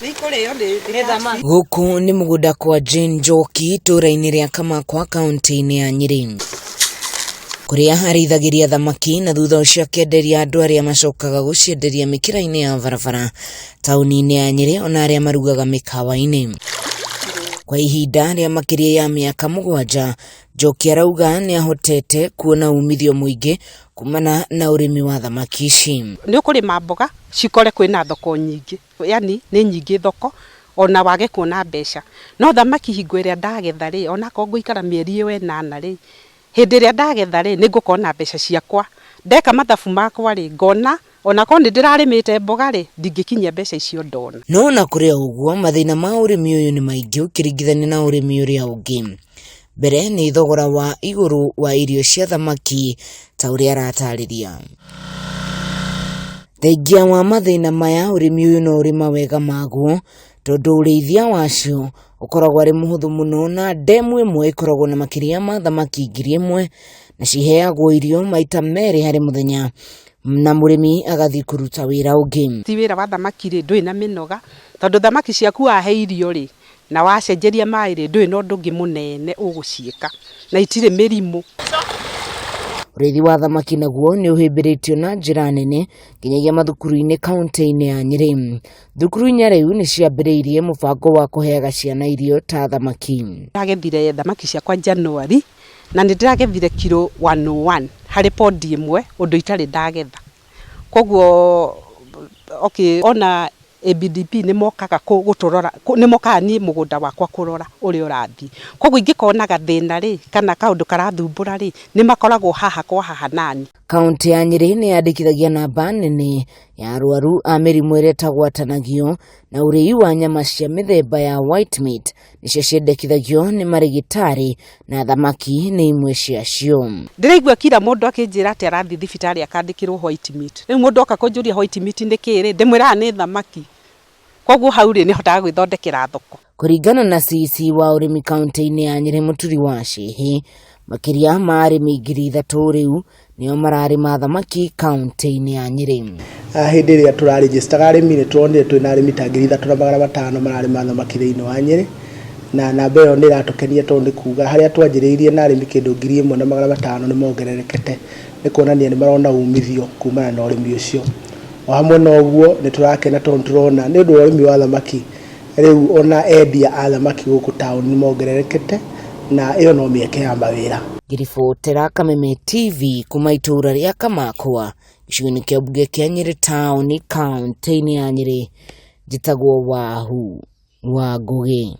Gũkũ nĩ mũgũnda kwa Jane Njoki itũũra-inĩ rĩa Kamakwa kaũntĩ-inĩ ya Nyĩrĩ kũrĩa arĩithagĩria thamaki na thutha ũcio akenderia andũ arĩa macokaga gũcienderia mĩkĩra-inĩ ya barabara taũni-inĩ ya Nyĩrĩ ona arĩa marugaga mĩkawa-inĩ. Kwa ihinda rĩa makĩria ya mĩaka 7 Njoki arauga nĩ ahotete kuona umithio mũingĩ kumana na ũrĩmi wa thamaki ici. Nĩ ũkũrĩma mboga cikore kwĩna thoko nyingĩ, yani nĩ nyingĩ thoko ona wage kuona mbeca. No thamaki hingo ĩrĩa ndagetha rĩ, onakorwo ngũikara mĩeri ĩyo ĩnana rĩ, hĩndĩ ĩrĩa ndagetha rĩ, nĩ ngũkorwo na mbeca ciakwa. Ndeka mathabu makwa rĩ, ngona onakorwo nĩ ndĩrarĩmĩte mboga rĩ, ndingĩkinyia mbeca icio ndona. No ona kũrĩ o ũguo, mathĩna ma ũrĩmi ũyũ nĩ maingĩ ũkĩringithania na ũrĩmi ũrĩa ũngĩ. Mbere nĩ thogora wa igũrũ wa irio cia thamaki ta ũrĩa aratarĩria. Thengia wa mathĩna maya, ũrĩmi ũyũ no ũrĩ mawega maguo tondũ ũrĩithia wacio ũkoragwo arĩ mũhũthũ mũno na ndemu ĩmwe ĩkoragwo na makĩria ma thamaki 1000 na ciheagwo irio maita merĩ harĩ mũthenya na mũrĩmi agathiĩ kũruta wĩra ũngĩ. Ti wĩra wa thamaki rĩ, ndũrĩ na mĩnoga tondũ thamaki ciaku wahe irio rĩ, na wacenjeria maĩ rĩ, ndũrĩ na ũndũ ũngĩ mũnene ũgũciĩka na itirĩ mĩrimũ. Ũrĩithi wa thamaki naguo nĩ ũhĩmbĩrĩtio na njĩra nene nginyagia mathukuru-inĩ kaũntĩ-inĩ ya Nyĩrĩ. Thukuru inya rĩu nĩ ciambĩrĩirie mũbango wa kũheaga ciana irio ta thamaki. Ndĩragethire thamaki ciakwa January na nĩ ndĩragethire kiro 101 harĩ pond ĩmwe ũndũ itarĩ ndagetha. Koguo okay, ona ABDP nĩ mokaga gũtũrora, nĩ mokaga niĩ mũgũnda wakwa kũrora ũrĩa ũrathiĩ. Koguo ingĩkorwo na gathĩna rĩ, kana kaũndũ karathumbũra rĩ, nĩ makoragwo haha kwa haha nani. Kaũntĩ ya Nyĩrĩ nĩ yandĩkithagia namba nene ya arwaru a mĩrimũ ĩrĩa ĩtagwatanagio na ũrĩi wa nyama cia mĩthemba ya white meat nĩcio ciendekithagio nĩ marĩgĩtarĩ na thamaki nĩ imwe ciacio. Ndĩraigua kira mũndũ akĩnjĩra atĩ arathiĩ thibitarĩ akandĩkĩrwo white meat. Rĩu mũndũ oka kũnjũria white meat nĩ kĩĩ rĩ, ndĩmwĩraga nĩ thamaki. Koguo hau rĩ, nĩhotaga gwĩthondekera thoko. Kũringana na CEC wa ũrĩmi kaũntĩ-inĩ ya Nyĩrĩ Mũturi wa Shehe, makĩria ma arĩmi 3000 rĩu nĩo mararĩma thamaki kaũntĩ-inĩ ya Nyĩrĩ. Hĩndĩ ĩrĩa tũrarĩnjĩcitaga arĩmi nĩ tũronire twĩna arĩmi ta 3500 mararĩma thamaki thĩinĩ wa Nyĩrĩ, na namba ĩyo nĩ ĩratũkenia tondũ nĩ kuga harĩa twanjĩrĩirie na arĩmi kĩndũ 1500 nĩ mongererekete, nĩ kuonania nĩ marona umithio kumana na ũrĩmi ũcio. O hamwe na ũguo nĩ tũrakena tondũ nĩ tũrona nĩ ũndũ wa ũrĩmi wa thamaki rĩu ona endia a thamaki gũkũ taũni nĩ mongererekete na ĩyo no mĩeke ya mawĩra. Ngĩribotera Kameme TV kuma itũũra rĩa Kamakwa gĩcigo-inĩ kĩa mbunge kĩa Nyĩrĩ taũni kaũntĩ-inĩ ya Nyĩrĩ, njĩtagwo Wahu wa Ngũgĩ.